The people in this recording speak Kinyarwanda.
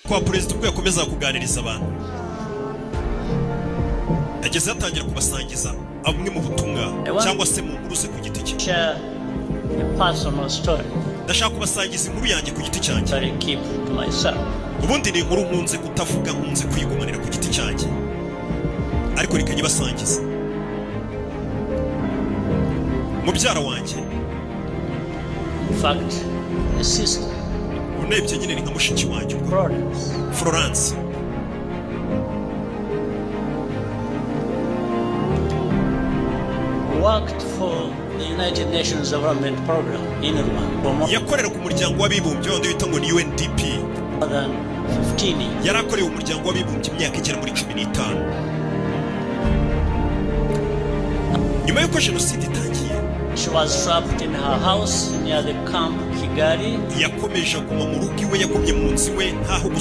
Kwa perezida, ubwo yakomezaga kuganiriza abantu, ageze yatangira kubasangiza amwe mu butumwa cyangwa se mu nkuru ze ku giti cye. Share a personal story Ndashaka kubasangiza inkuru yanjye ku giti cyanjye. that I keep to myself. Ubundi ni inkuru nkunze kutavuga, nkunze kwigumanira ku giti cyanjye, ariko reka nyibasangize. Mubyara wanjye, In fact, a sister, urebye nyine ni nka mushiki wanjye ubwo, Florence, Florence, worked for the United Nations Development Program in Rwanda for more yakoreraga umuryango w'abibumbye wundi wita ngo ni UNDP. than 15 years. Yari akoreye umuryango w'abibumbye imyaka igera muri 15. Nyuma y'uko jenoside itangiye, She was trapped in her house near the camp Kigali yakomeje aguma mu rugo iwe, yagumye mu nzu iwe ntaho gusohoka.